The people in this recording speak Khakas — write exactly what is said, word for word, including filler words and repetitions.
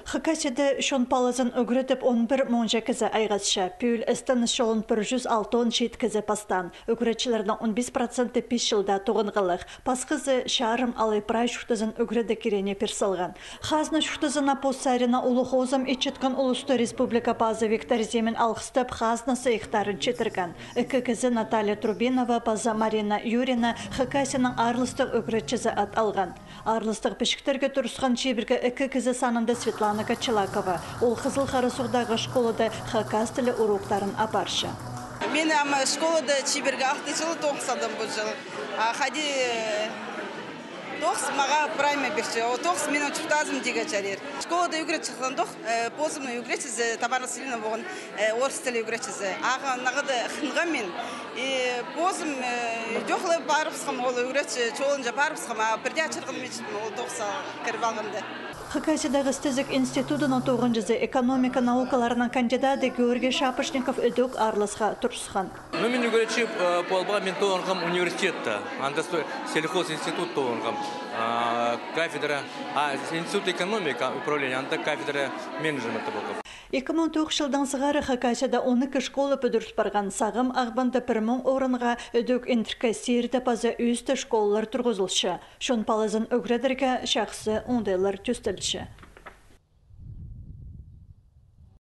Хакасияда чон палазын ӱгредіп он пір муңҷа кізі айғасча. Пӱӱл істеніс чолын пір чӱс алтон чиит кізі пастаан. Ӱгретчілернің он пис проценті пис чылда тоғынғалығ. Пасхазы чарым алай прай чуртазын ӱгредіг кирегіне пир салған. Хазна чуртазына пос саринаң улуғ хозым итчеткен улусты республика пазы Виктор Зимин алғыстап, хазна сыйыхтарын читірген. Ікі кізі, Наталья Трубинова паза Марина Юрина, Хакасияның аарластығ ӱгретчізі ат алған. Аарластығ пічіктерге турысхан чибіргі ікі кізі санында Светлана Кочелакова. Ол Хызыл Харасуғдағы школада хакас тілі уроктарын апарча. Мин ам школада чибіргі алты чыл тоғын салдым пу чыл. А хайди, э, тоғыс мағаа прай ниме пирче. Ол тоғыс минің чуртазым тигі чарир. Школада ӱгретчі хыландох, э, позымның ӱгретчізі Тамара Васильевна полған, э, орыс тілі ӱгретчізі. Ағаа нағада хынғам мин. И позым, э, ӱдӧк ла парыбысхам, ол ӱгретчі чолынҷа парыбысхам, а пірдее чырғыным итчетпін ол тоғысха кіріп алғанда. Хакасиядағы істезіг институдының тоғынҷызы, экономика наукаларының кандидаты Георгий Шапошников ідӧк аарласха турысхан. Ну, мин ӱгретчі, э, полбаам, мин тоғынғам университетте, анда сто-, сельхозинститут тоғынғам, а, кафедра, а, институт экономика, управления, анда кафедра менеджмента полғам. Ікі муң тоғыс чылдаң сығара Хакасияда он ікі школа пӱдіріл парған. Сағам Ағбанда пір муң орынға, ідӧк Индіркі Сирде паза ӧсте школалар турғызылча. Чон палазын ӱгредерге чахсы оңдайлар тӧстелче.